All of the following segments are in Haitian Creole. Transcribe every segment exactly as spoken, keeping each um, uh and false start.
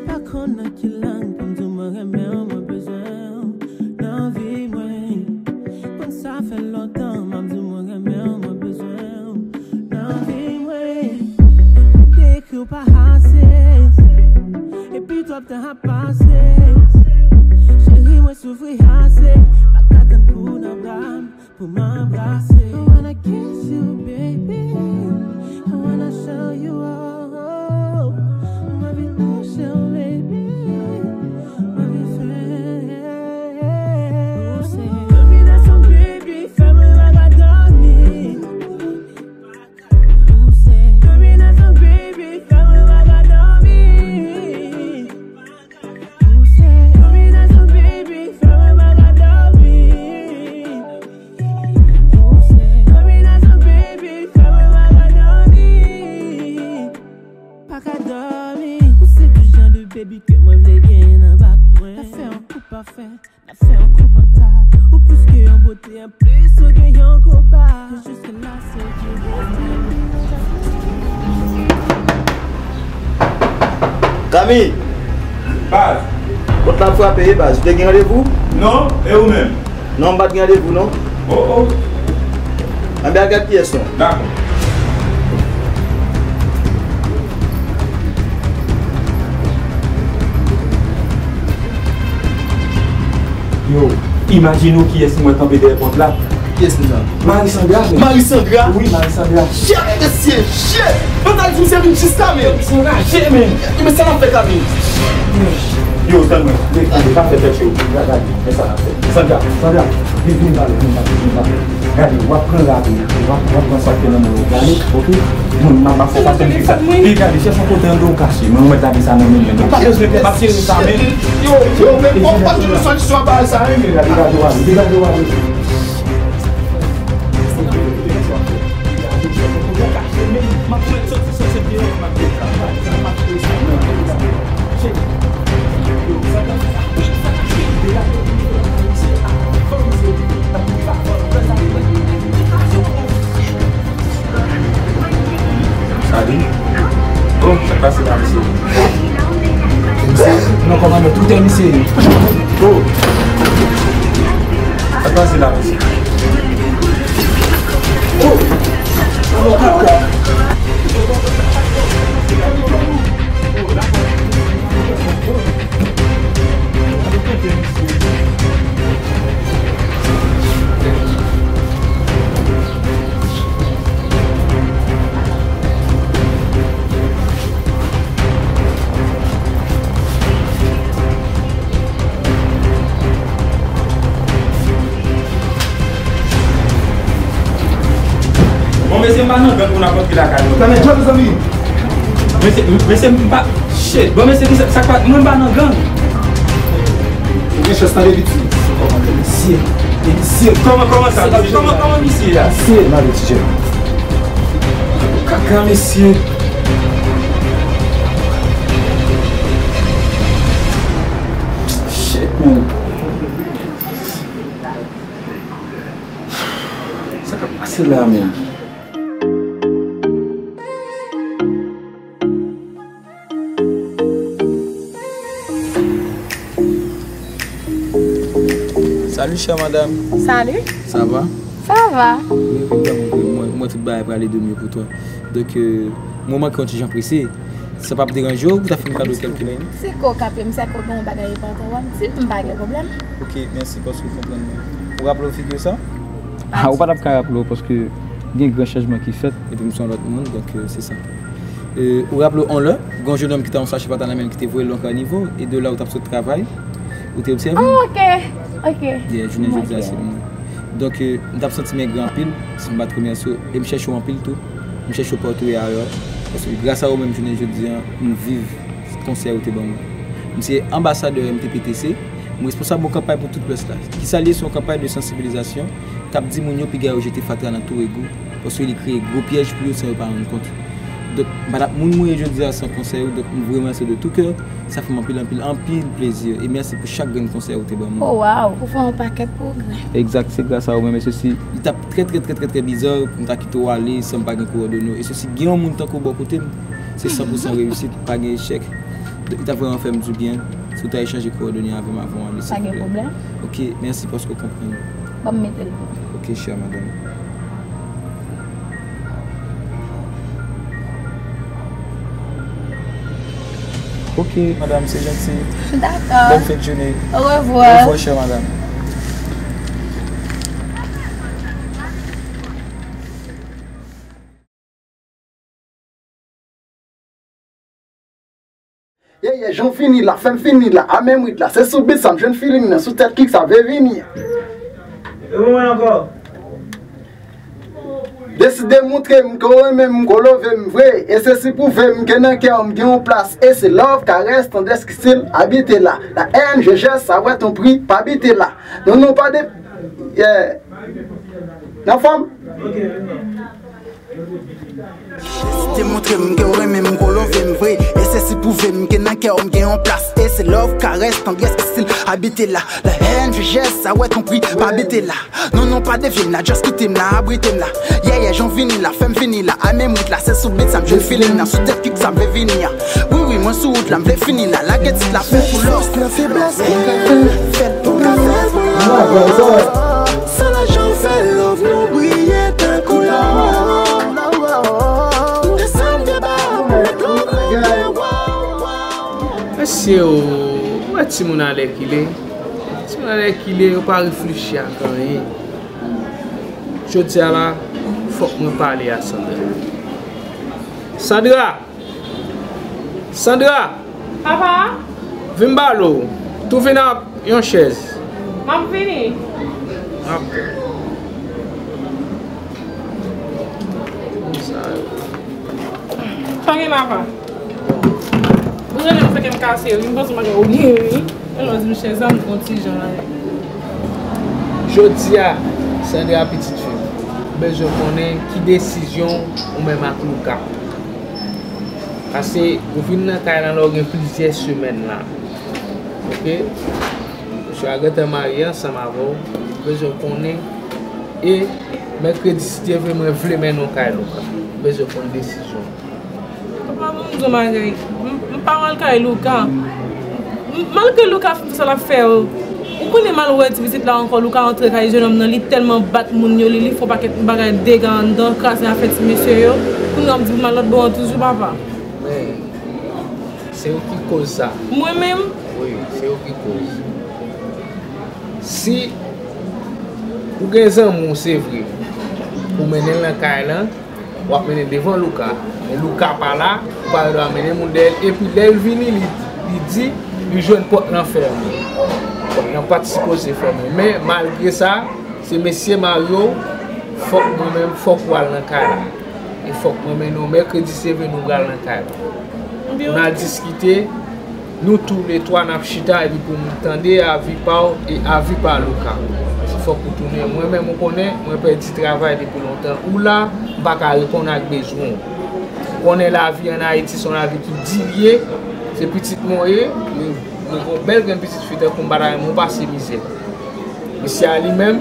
Pa konn nan ki lang pou m di w mwen renmen w, mwen bezwen w nan vi mwen. Konn sa fè lontan m ap di w mwen renmen w, mwen bezwen w nan vi mwen. Mwen te ekri w pa ase, epi twòp tan ap pase. Cheri, mwen soufri ase, pa ka tann pou w nan bra m. Pou m anbrase. I wanna kiss you, baby. I wanna show you all. M anvi touche w, baby. M anvi fè w se. Dominasyon, baby, fè mwen pa ka dòmi. Ou se. Dominasyon, baby, fè mwen pa ka dòmi. Ou se. Dominasyon, baby, fè mwen pa ka dòmi. Ou se. Dominasyon, baby, fè mwen pa ka dòmi. Pa ka dòmi. Ou se ti jan de baby ke mwen vle gen nan bak mwen. N a fè yon koup pafè. N a fè yon koup an tab. Ou plis ke yon bote, anplis ou gen yon gwo bab. Jiske la, se ou ki rete. Kami! Baz! Pòt la frape, wi, baz. Ou te gen randevou? Non, e ou menm? Non, m pa t gen randevou, non. Oh, oh. Anben, al gad kiyès, non. Dakò. Yo, imajine w kiyès m wè kanpe dèyè pòt la. Kiyès moun sa? Marie Sandra, men. Marie Sandra? Wi, Marie Sandra. Shit, mesye, shit! Yo ta di misye vin jis la, men. Misye raje, men. Yo, men sa n ap fè, Kami? Yo, tann mwen. Gade, gade, pa fè tèt cho. Gade, gade, men sa n ap fè. Sandra, Sandra, vin, vin pale, vin pale, vin pale. Gade, w ap pran rad ou, w ap, w ap pran sa k te nan men w, gade, oke? Moun nan pa fè pa tande sa. Pi gade, chèche yon kote anndan w kache, mwen, mwen mèt lage sa nan men mwen. Ou pa bezwen pè, m ap jere sa, men. Yo, yo, men, w ap, w ap jwenn yon solisyon a bagay sa, wi, men. Gade, gade, w ale, gade, w ale. Salut. Oh, sa k pase la, mesye? Mesye, non, kòmandan, tout misye ye. Oh. Sa k pase la, mesye? Oh. Bon, mesye, m pa nan gang pou n ap antre lakay mwen. Nan men djòl, mezanmi. Mesye, mesye, m pa, shit. Bon, mesye, kisa, sa k pa, mwen m pa nan gang. Ou gen chans tande piti. Mesye, mesye. Kòman, kòman sa? Kòman, kòman misye a? Mesye, mande ti jèn. Kaka, mesye. Shit, man. Sa k ap pase la menm? Salut, chère madame. Salut. Ça va? Ça va. Oui, oui, oui, mwen, mwen tout bagay prale de mieux pour toi. Donk, euh, mwen manke yon ti jan prese. Sa p ap deranje w pou ta fè m kado kèlke minit? Si ko k aple m, se ko gen yon bagay enpòtan w ap di m, m pa gen pwoblèm. Ok, mèsi paske w konprann mwen. Ou raple w figi w sa? Ah, ou pa t ap ka raple w paske gen gran chanjman ki fèt. Epi m se yon lòt moun, donk, euh, se sa. Euh, ou raple w yon lè, gen yon jennonm ki te yon sachè patat nan men l ki te voye l nan kanivo, e de la ou t ap sot travay, ou te obsève m? Oh, ok, ok. Yeah, jounen jodi a se mwen. Donk, euh, m t ap santi m engra anpil si m pa t remèsye w, e m chèche w anpil tou. M chèche w patou e ayè. Paske gras a ou menm jounen jodi a, m viv konsèy ou te ban mwen. M se anbasadè M T P T C, m responsab yon kanpay pou tout Lwès la. Kisa l ye? Se yon kanpay de sansibilizasyon k ap di moun yo piga yo jete fatra nan tou egou, paske li kreye gwo pyèj pou yo san yo pa rann kont. Donk, m pa t ap moun mwen ye jodi a san konsèy ou. Donk, m vle remèsye w de tout kè. Sa fè m anpil, anpil, anpil plezi. E mèsi pou chak grenn konsèy ou te ban mwen. Oh, wow! Ou fè yon pakèt pwogrè. Egzak, se gras a ou menm. E se si, li t ap trè, trè, trè, trè, trè biza pou m ta kite w ale san m pa gen kowòdone w. E se si gen yon moun tankou w bò kote m, se san pou san reyisit, pa gen echèk. Donk, li t ap vrèman fè m dibyen si w ta echanje kowòdone avè m avan w ale, silvouplè. Pa gen pwoblèm. Ok, mèsi paske w konprann. Ban m mete l pou ou. Ok, chè madanm. Ok, madanm, se janti. Dakò. Bòn fèt jounen. Orevwa. Orevwa, chè madanm. Ye, ye, jan w vini la, fè m vini la, a menm rit la. Se sou beat sa m jwenn feeling nan, sou tèt kick sa vle vini. E mwen ankò. Deside montre m ke w renmen m, ke w love m vre. E se si pwouve m ke nan kè w m gen yon plas. E se love, karès, tandrès ki still abite la. La haine, je jette, ça a ton prix, pa bite la. Non, non, pa de, yeah. Nan fòm? Demontre m ke w renmen m, ke w love m vre. E se si pwouve m ke nan kè w m gen yon plas. E se love, karès, tandrès ki still abite la. La haine, je jette, ça a ton prix, pa bite la. Non, non, pa devye m la, just kite m la, abrite m la. Yeah, yeah, jan w vini la, fè m vini la, a menm rit la, se sou beat sa m jwenn feeling nan, sou tèt kick sa m vle vini a. Wi, wi, mwen sou wout la, m vle fini la, lage tit la, fè pou lòs. Nan feblès mwen, fèt pou ka fè pou lòs. San lajan fè love nou briye tankou lò. Desann deba, met lòt lè. Mesye, ou wè timoun alèkile? Timoun alèkile, yo pa reflechi ak anyen. Jodi a la, fòk mwen pale a Sandra. Sandra! Sandra! Papa? Vin m pale w. Tou vin ak yon chèz. M ap vini. M ap. Sa yo. Pa gen papa. Ou rele m fè kè m kase wi, m panse m pa gen oubyen wi. Lè w di m chèz la, m pran ti jan la. Jodi a, Sandra pitit fi m, m bezwen konnen ki desizyon ou menm ak Luca. Paske ou vin nan kay lan lè w gen plizyè semèn la. Oke? Mesye a gentan marye ansanm avè w. M bezwen konnen. E mèkredi, si Dye vle, mwen vle mennen w kay Luca. M bezwen konn desizyon w. Papa, ban m di w yon bagay. M, m pa pral kay Luca. M, malgre Luca fin fè sa l ap fè yo, ou konnen m al wè ti pitit la ankò, Luca antre kay jennonm nan, li tèlman bat moun yo, li, li fè yon pakèt bagay dega anndan, kraze afè ti mesye yo. Kounye a w ap di pou m al lòt bò an toujou, papa. Men, se ou ki koz sa. Mwen menm? Wi, se ou ki koz. Si ou gen zanmi w, se vre, ou mennen l nan kay lan, w ap mennen devan Luca. Men Luca pa la, ou pa gen dwa mennen moun dèyè l. Epi lè l vini, li, li di, li jwenn pòt lan fèmen. Pòt lan pa t sipoze fèmen. Men malgre sa, se mesye marye w, fòk mwen menm, fòk w al nan kay la. E fòk mwen mennen w mèkredi, se vre nou pral nan kay la. Pou n al diskite, nou toulètwa n ap chita epi pou m tande avi pa w e avi pa Luca. Fòk ou tounen. Mwen menm, ou konnen, mwen pèdi travay depi lontan. Ou la, m pa ka reponn ak bezwen w. Ou konnen lavi ann Ayiti se yon lavi ki di l ye. Se pitit mwen w ye, men mwen gen yon bèl grenn pitit fi tankou m, m pa ta renmen w pase mizè. Mesye a li menm,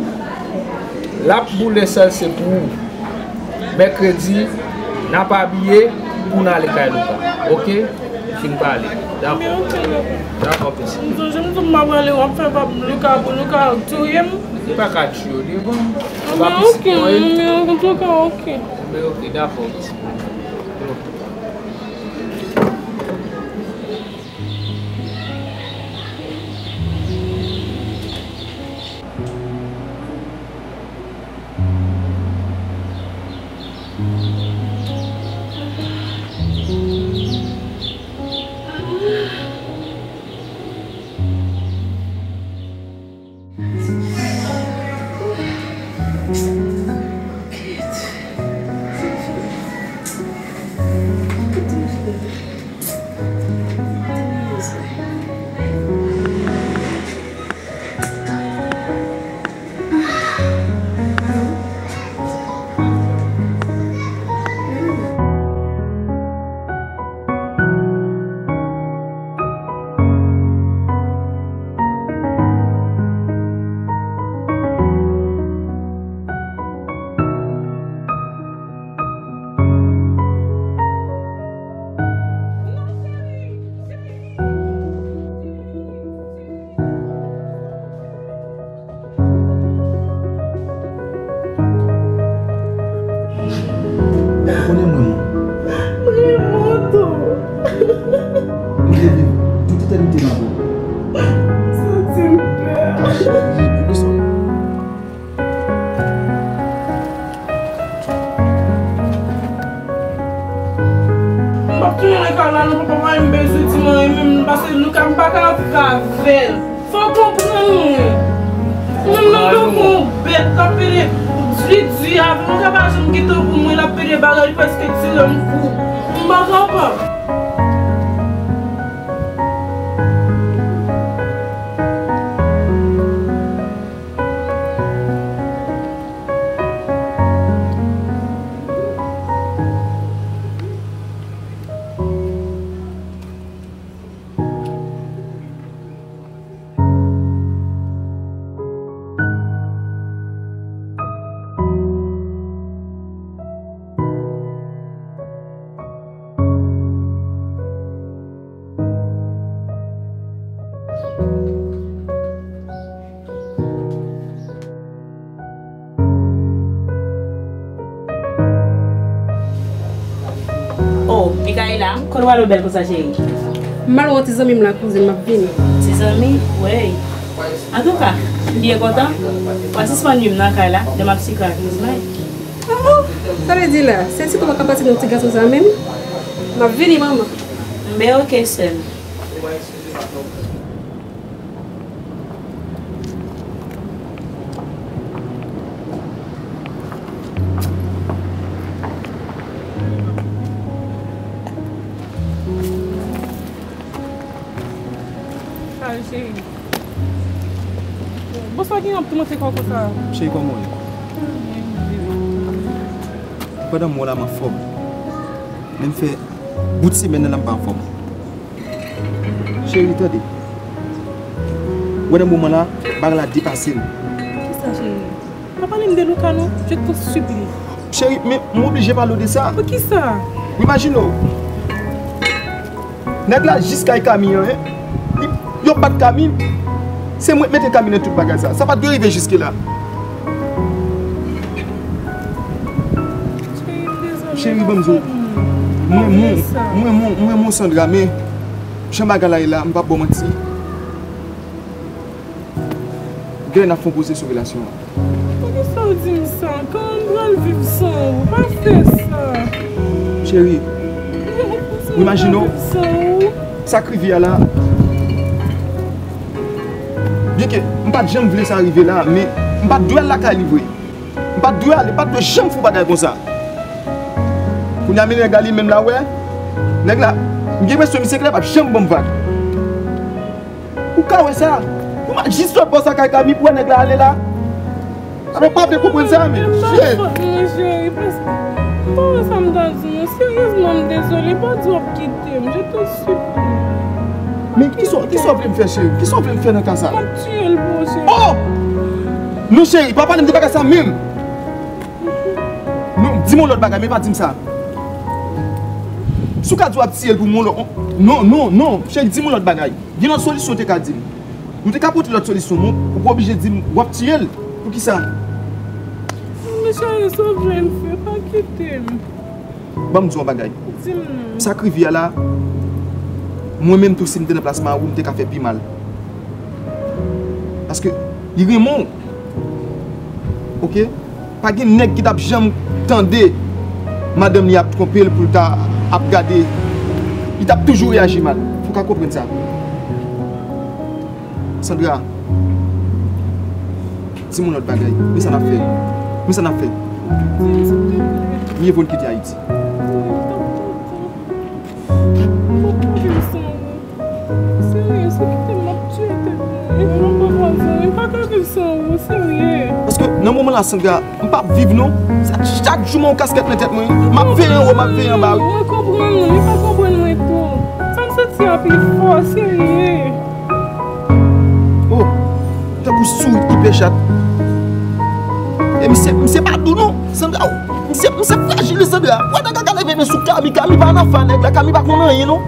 l ap boule sèl se pou ou. Mèkredi, n ap abiye pou n ale kay Luca. Oke? Fin pale. Dakò. Dakò, pitit. M sonje m di w m pa prale, w ap fè pa Luca pou Luca touye m. Li pa ka touye w, li bon. Li pa pitit mwen. Anben oke, oke, oke. Anben oke, dakò, pitit mwen. Li pou ki sa? M p ap tounen nan kay la non, papa, m pa bezwen di m anyen menm, paske nou ka, m pa ka viv avè l. Fò w konprann mwen. Mwen menm nan tankou yon bèt k ap pede di di avè m, ou ka pa janm gen tan pou mwen, l ap pede bagay, li prèske tire m kou. M pa kapab. Oh, Mikaela, kote w ale bèl konsa, cheri? M al wè yon ti zanmi m la, kouzin, m ap vini. Ti zanmi? Wey. Antouka, m byen kontan. W a sispann nwi m nan kay la, lè m ap sikre ak Rosemary. Oh, oh. Sa vle di la, se ti kòman k ap pase nan ti gason sa menm? M ap vini, manman. M byen oke, sè m. Sa, cheri. Bonswa, gen ap toumante kò konsa. Cheri, kòman w ye? Pandan mwa la, m anfòm. Men m fè bout semèn nan la, m pa anfòm. Cheri, tande. Wè nan moman la, bagay la depase m. Kisa, cheri? Pa pale m de Luca non, je t'en supplie. Cheri, men m oblije pale w de sa. Poukisa? Imajine w. Nèg la jis kay Kami an, hein? Li, yo bat Kami. Se mwen k mete Kami nan tout bagay sa. Sa pa t dwe rive jiske la. Cheri, m dezole. Cheri, ban m di w. Mwen, mwen, mwen, mwen, mwen, mwen, Sandra, men jan bagay la ye la, m p ap ba w manti. Gen lè n ap fè yon poze sou relasyon an. Poukisa w di m sa? Kòman m pral viv san ou? Pa fè sa. Cheri, imajine w, sa k rive a la. Byenke m pa t janm vle sa rive la, men m pa t dwe al lakay li vre. M pa t dwe ale, m pa t dwe janm fè yon bagay konsa. Kounye a, men nèg la li menm la, wè. Nèg la, m gen enpresyon misye klè p ap janm ban m vag. Ou ka wè sa? Ou ma jis sot bò sa kay Kami pou wè nèg la ale la. Alò, pa vle konprann sa, men. Shit. Mwen, cheri, paske, pa wè sa m ta di nou. Seryezman, m dezole. Pa di w ap kite m. Je t'en supplie. Men kisa, kisa w vle m fè, cheri? Kisa w vle m fè nan ka sa? M ap tiye l pou ou, cheri. Oh! Non, cheri, pa pale m de bagay sa menm. Non, di m yon lòt bagay, men pa di m sa. Si w ka di w ap tiye l pou m, yon lòt, non, non, non, cheri, di m yon lòt bagay. Gen lòt solisyon w te ka di m. Nou te ka pote lòt solisyon, men ou pa oblije di m w ap tiye l. Poukisa? Men cheri, sa w vle m fè, pa kite m. Ban m di w yon bagay. Di m non. Sa k rive a la, mwen menm tou, si m te nan plas mari w, m te ka fè pi mal. Paske li renmen w. Oke? Pa gen nèg ki t ap janm tande madanm li ap twonpe l pou l ta ap gade. Li t ap toujou reyaji mal. Fò w ka konprann sa. Sandra, di m yon lòt bagay. Men sa n ap fè. Men sa n ap fè. Mye vo n kite Ayiti. Serye, se kite m ap tiye tèt mwen. Mwen pa ka viv san ou, serye. Paske nan moman la, Sandra, m p ap viv non. Sa, chak jou m yon kaskèt nan tèt mwen. M ap veye anwo, m ap veye anba, wi. Mwen konprann ou, men pa konprann mwen tou. Sa m santi a pi fò, serye. Oh, tankou sourit ki pè chat. E misye, misye pa dou non. Sandra, misye, misye frajil, Sandra. Wè nèg la ka leve men sou Kami, Kami pa nan afa nèg la, Kami pa konn anyen non.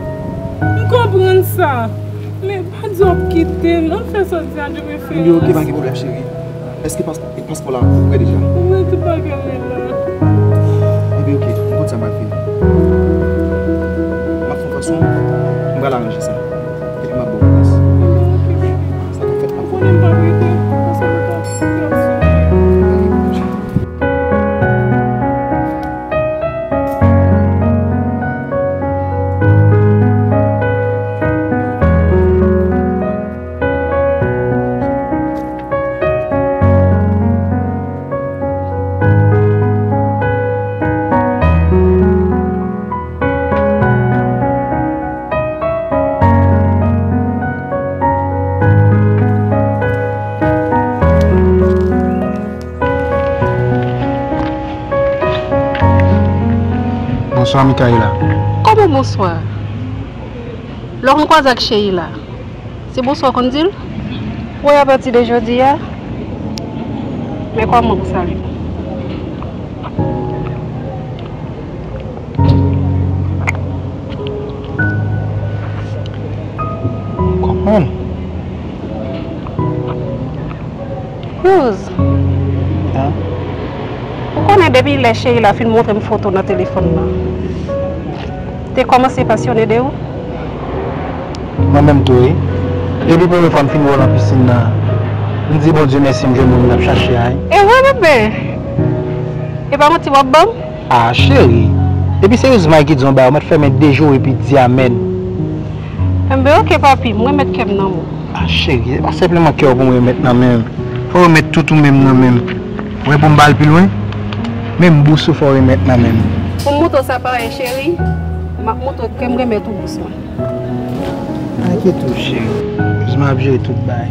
M konprann sa. Men pa di w ap kite m. Ann fè sa w di a de preferans. Ebyen, oke, pa gen pwoblèm, cheri. Èske pas-, paspò la prè deja? Wi, tout bagay mwen la. Ebyen, oke, m konn sa m pral fè. M ap fè yon fason, m pral aranje sa. Epi m ap ba w reponn. Ebyen, oke, bebe. Sa k ap fèt la. Ou konnen m p ap rete. Bonswa, Mikaela. Kòman bonswa? Lè w konn kwaze ak Sheila, se bonswa w konn di l? Wi, apati de jodi a, men kòman pou salye? Kòman? Cruz, ou konnen depi lè Sheila fin montre m foto nan telefòn nan, te kòmanse pasyone de ou? Mwen menm tou, wi. Depi premye fwa m fin wè w nan pisin nan, m di Bondye mèsi m jwenn moun m t ap chache a, wi. E vre, bebe? E pa manti w ap ban m? Ah, cheri. Depi se Yuzmay ki di yon bagay, ou mèt fèmen de je w epi di amèn. Enben, oke, papi, m remèt kè m nan men w. Ah, cheri, se pa senpleman kè w pou m remèt nan men m. Fò w remèt tout ou menm nan men m. Ou wè pou m ba l pi lwen? Menm bous ou fò w remèt nan men m. Pou m montre w sa parèy, cheri, m ap montre w kè m remèt ou bous mwen. Pa enkyete w, cheri. Jis m ap jere tout bagay.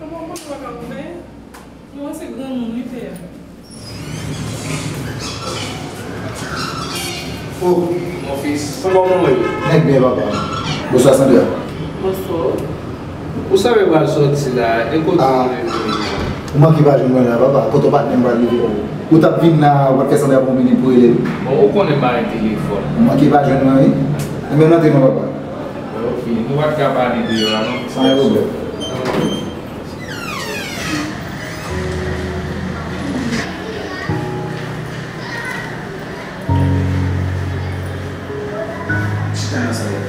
Papa, ou konnen w pa ka ouvè? Mwen se granmoun wi, pè. Oh, mon fils, kòman w ye? Nèg byen, papa. Bonswa, Sandra. Bonswa. Ou sa pral sòti la, e kote ou vle vini an? Ou manke pa jwenn mwen la, papa. Kote w patnè m pral rive? Ou t ap vin la, ou pa t fè Sandra pran yon minit pou rele l? Bon, ou konnen m pa gen telefòn. Ou manke pa jwenn mwen, wi. Enben, m antre non, papa. Ok, nou pa t ka pale deyò a non. San pwoblèm. Chita nan sa yo.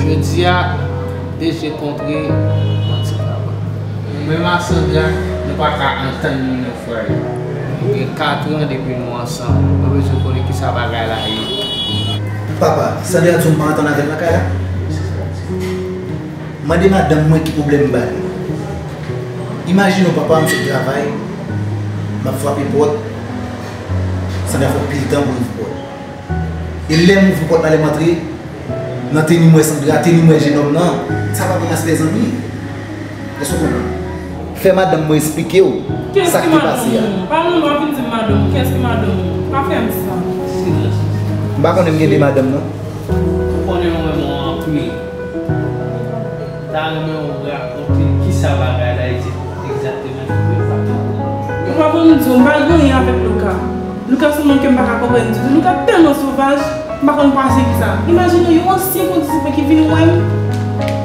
Jodi a, de je kontre, manti pa bon. Ou menm ak Sandra, nou pa ka antann nou nan fwaye. Nou gen katran depi nou ansanm. Nou bezwen konnen kisa bagay la ye. Papa, Sandra di w m pa antann avè l lakay la? Mande madanm mwen ki pwoblèm m ba li. Imajine w, papa, m sot travay, m ap frape pòt, Sandra fè pil tan pou l ouvri pòt. E lè m ouvri pòt la, lè m antre, nan teni m wè Sandra, teni m wè jenòm nan, sa pa konn aspè zanmi. Èske w konprann? Fè madanm mwen esplike w sa k te pase a. Pa nan lwa vin di m madanm ou. Kiyès ki madanm ou? Pa fè m sa. M pa konnen m gen de madanm non. Ou konnen mwen renmen w anpil. Ta renmen w rakonte kisa bagay la egzakteman ki pral pase. Ou pa konn di w, m pa gen anyen avèk Luka. Luka se yon moun ke m pa ka konprann ditou. Luka tèlman sovaj, m pa konn pase kisa. Imajine w, yon ansyen kondisip mwen ki vin wè m.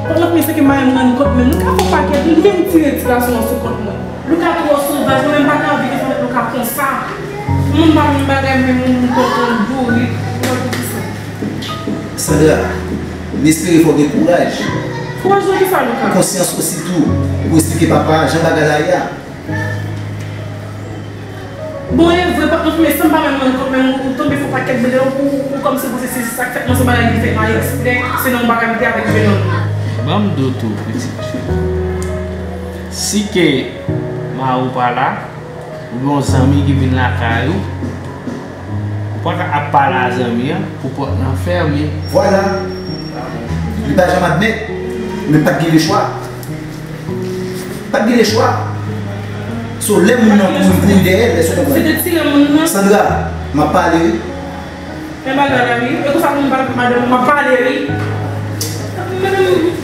Pandan premye se ke m pa menm rann kont menm. Luka fè pakèt, li menm tire ti gason an sou kont mwen. Luka twò sovaj, mwen menm m pa ka anvi ke sa fè Luka konsa. Moun pa menm bagay, men moun tonton bourik, ou wè poukisa. Sandra, m espere fò w gen kouraj. Kouraj nan kisa, Luka? Konsyans osi tou, pou esplike papa a jan bagay la ye a. Bon, e vre, pa konfime, san m pa menm rann kont, men ou tonbe fè pakèt brile, ou, ou kòmsi ou panse se sa k fèt nan se bagay ki fèt la eksprè, se nan yon bagay m te avèk jenòm nan. Ban m di w tou, pitit fi. Si ke mari w pa la, ou gen yon zanmi ki vin lakay ou, ou pa ka ap pale a zanmi an pou pòt lan fèmen. Vwala. Li pa janm admèt, men pa t gen lechwa. Pa t gen lechwa. So, lè moun nan kouri, kouri dèyè l, èske w konprann? Se te tire moun nan. Sandra, m ap pale, wi. Men bagay la, wi. E konsa pou m pale pou madanm ou, m ap pale, wi. Madanm.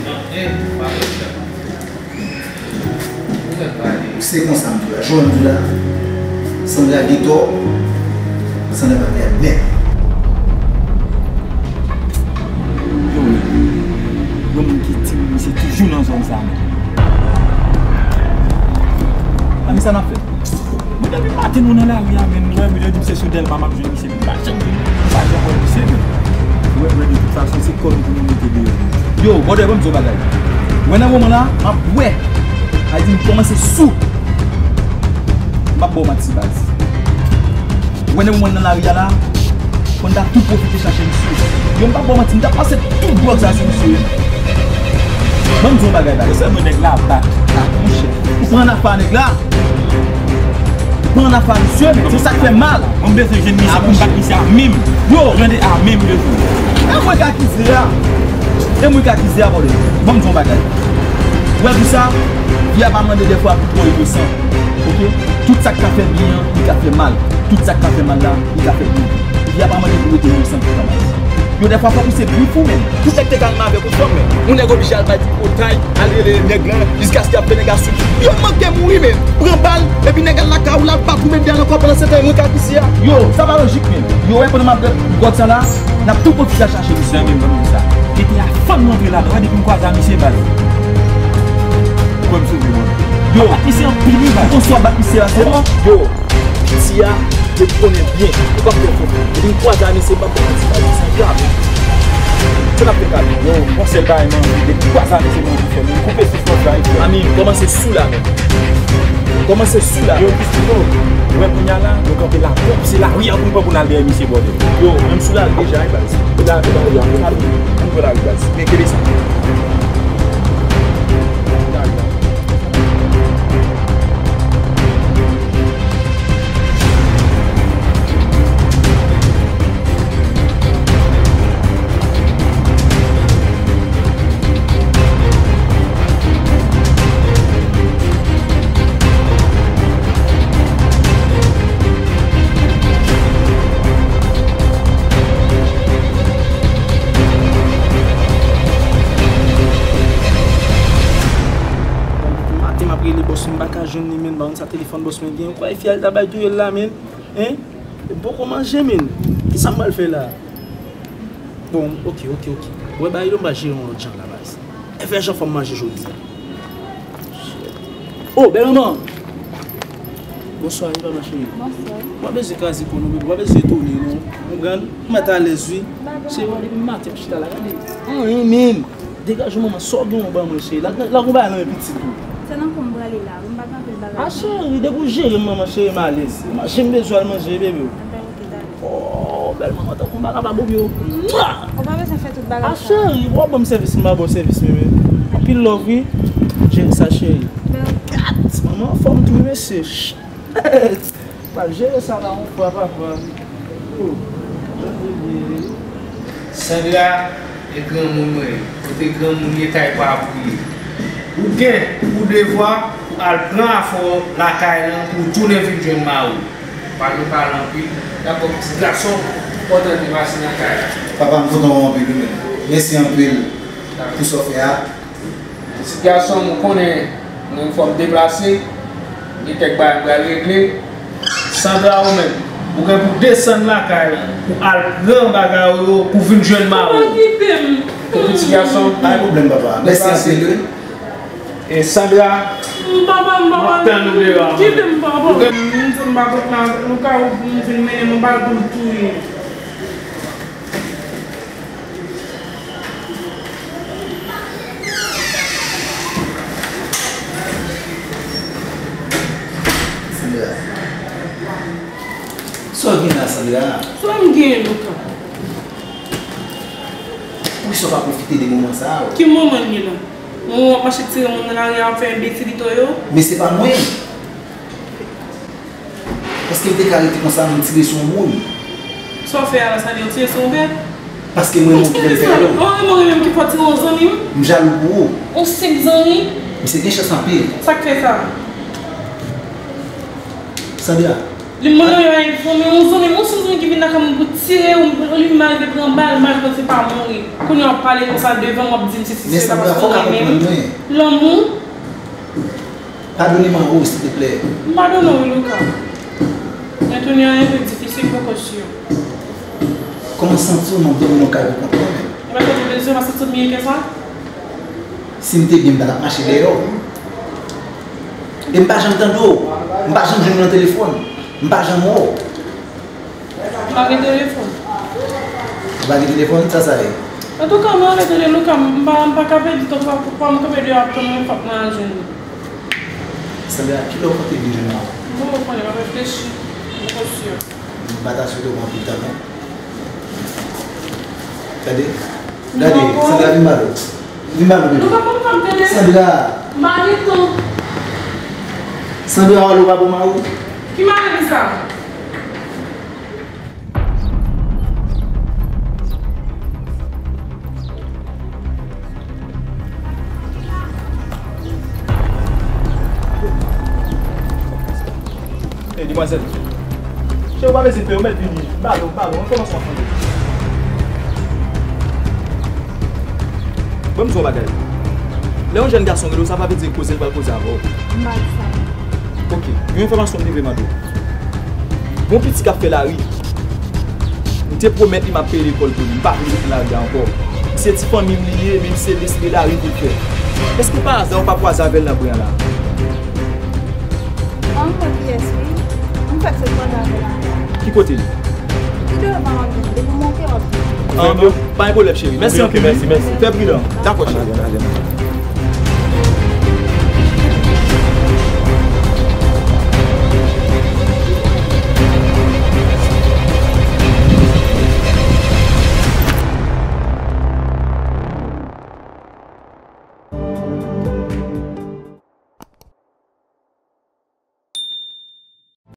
Se konsa m di w la, jan w di w la, Sandra gen tò, Sandra pa t admèt. Yo, yon moun ki timoun, se toujou nan zòn sa menm. Ann Sa n ap fè? Mwen, depi maten nou nan lari a, men nou wè, mwen di m se sou Dèlma m ap jwenn misye, men m pa janm jwenn, m pa janm wè misye, men. Ou wè, mwen, de tout fason, se kò nou pou nou mete deyò. Yo, brother, ban m di w bagay. Ou wè nan moman la, m ap bwè. A di m kòmanse sou. M ap ba w manti, baz. Ou wè nan moman nan lari a la, Konn ta tou pwofite chache misye. Yo, m pa ba w manti, m ta pase tout dwòg sa sou misye. Ban m di w yon bagay, bagay. Se mwen nèg la bat la, monchè. Ou pran afè nèg la. Ou pran afè misye, men se sa k fè mal. Mwen bezwen jwenn misye pou m bat misye a menm. Yo. Jwenn de a menm bezwen. E mwen k akize a. E mwen k akize a, bòdè. Ban m di w yon bagay. Ou wè pou sa, vi a pa mande dèfwa pou twò inosan. Oke? Tout sa k ka fè byen an, li ka fè mal. Tout sa k ka fè mal la, li ka fè byen. Li a pa mande pou rete inosan tout tan. Yo, dèfwa fòk ou se grif ou menm. Pou nèg te ka renmen avèk ou fanm, men yon nèg oblije al bay tripotay, al rele nèg lan, jiskaske y ap fè nèg a soufri. Yo manke mouri, men pran bal, epi nèg al lakay ou, l al bat ou, met bal ankò pandan se tan, mwen k ap isi a. Yo, sa pa lojik menm. Yo, wè pandan m ap bwè gòt sa la, n ap tou pwofite al chache misye. Zanmi m, ban m di sa. Kite a fann rantre ladan. Wè depi m kwaze a misye bal. Ou kwè m sove mwen. Yo, bat misye anpil wi bal. Ou konn swa bat misye la sèlman. Yo. Piti a, yo konnen byen, yo p ap fè fòt. Depi m kwaze a misye, m p ap fè piti a, sa grav. Sa n ap fè, Kami? Yo, yon sèl bagay m anvi, depi m kwaze a misye, mwen pou fè, men koupe soufrans la, epi Kami, kòmanse sou la menm. Kòmanse sou la. Yo, Christino, ou wè kounye a la, nou kanpe la, bon, se lari a pou nou pran pou n al dèyè misye, bòdè. Yo, menm sou la deja, wi, baz. Sou la deja, wi, ann pran lari, baz. Men kenbe sa. Maten m ap rele bòs mwen, m pa ka jwenn li, men ba yon sa telefòn bòs mwen gen. Ou kwè fi a ta bay touyèl la, men? Hein? M poko manje, men. Kisa m pral fè la? Bon, ok, ok, ok. Wè, bagay yo m pral jere yon lòt jan la, baz. E fè jan fò m manje jodi a. Oh, bèl manman! Bonswa, wi, manman cheri. Bonswa. Ou pa bezwen kraze kò non, bebe. Ou pa bezwen etone non. Ou konprann? M mèt alèz, wi. Cheri, wè depi maten m chita la, gade. Anyen menm. Degaje w manman, sa w gen w ban mwen cheri. La, la, la gon bagay nan men pitit ou. Se nan kò m prale la, wi, m pa gen anpil bagay. A cheri, depi w jere m manman cheri, m alèz. Mache m bezwen al manje, bebe. Anben, ok, dakò. Oh, bèl manman, tankou m pa kapab, ou byen. Mwa! Ou pa bezwen fè tout bagay sa. A cheri, w ap ban m sèvis, m pa ba w sèvis, bebe. Anpil love, wi. Jere sa, cheri. Gad, manman anfòm tou, wi, mesye. Pral jere sa la yon fwa, papa. Oh, jan te byen ye. Sandra, e granmoun mwen ye. Kote granmoun ye, kay pa pou ye. Ou gen pou devwa pou al pran afè w lakay lan pou w tounen vin jwenn mari w. Pa gen pale anpil. Dakò, pitit gason, kontan te pase nan kay la. Papa, m kontan wè w anpil, wi, men. Mèsi anpil pou sa w fè a. Pitit gason m, ou konnen, mwen fò m deplase, gen kèk bagay m pral regle. Sandra, ou menm, ou gen pou desann lakay ou, pou al pran bagay ou yo, pou vin jwenn mari w. Papa, kite m. Bon, pitit gason. Pa gen pwoblèm, papa. Mèsi anpil, wi. E Sandra, m ap tann ou deyò a. Kite m, papa. M di m pa kontan avèk Luka, ou vin mennen m anba l pou l touye m. Sandra. Sa w gen la, Sandra? Sa m gen, Luka? Poukisa w pa pwofite de moman sa a? Ki moman l ye la? Moman w ap mache tire moun nan lari a, w ap fè enbesilite w yo? Men se pa mwen. Èske m te ka rete konsa, m tire sou yon moun? Sa w fè a la, sa vle di w tire sou yon bèt? Paske mwen renmen w ki fè m fè yo. Ou renmen w renmen m ki fè w tire yon zanmi m? M jalou pou ou. Yon senp zanmi? Misye gen chans anpil. Sa k fè sa? Sandra. Li mwen renmen yon zanmi, yon zanmi, yon senp zanmi ki vin lakay mwen pou tire, ou li m arive pran bal, m al panse pa mouri. Kounye a w ap pale konsa devan m, w ap di m sesi sela paske w renmen m. Lanmou. Padone m anwo, silteplè. M padone w, wi, Luka. Men tounen an enpe difisil, poko si. Kòman w santi w nan dòmi nan kay ou kontan menm? Ou pa santi w bezwen, ou pa santi w byen ke sa? Si m te byen, m pa t ap mache dèyè w. E m pa janm tande w. M pa janm jwenn ou nan telefòn. M pa janm wè w. M pa gen telefòn. Ou pa gen telefòn? Sa sa ye? Antouka, mwen rele Luca, m pa, m pa ka pèdi tan, pa, pa m kanpe deyò ap tann mwen, fòk mwen al jwenn li. Sandra, kilè w konte vin jwenn mwen? Bon, ou konnen, m ap reflechi. M poko si. M pa ta swete w pran anpil tan, non. Tande. Gade, Sandra, vin ba nou. Vin ba nou, bebe. Nou pa konn fè m tande. Sandra. M pa gen tan. Sandra, w ale w pa bon mari w? Ki mari m sa? Ey, demwazèl. Cheri, ou pa bezwen pè, ou mèt vini. M ba nou, m ba nou, an kòmanse ap tande. Bon, m di w yon bagay. Lè yon jèn gason rele w, sa pa vle di koze l pral koze avè w. M pa di sa. Ok, yon enfòmasyon m te vle mande w. Gon pitit k ap fè lari. M te pwomèt li m ap peye lekòl pou li. M pa vle li fè lari a ankò. Se ti fanmi m li ye, men se deside lari pou l fè. Èske pa aza ou pa kwaze avè l nan bren an la? An, m wè kiyès, wi. M fèk sot kwaze avè l ankò. Ki kote li? Li devan an, depi w monte w ap jwenn li. An, bon, pa gen pwoblèm, cheri. Mèsi anpil, wi. Mèsi, mèsi. Fè pridan. Dakò, cheri. Ann ale, ann ale, ann ale.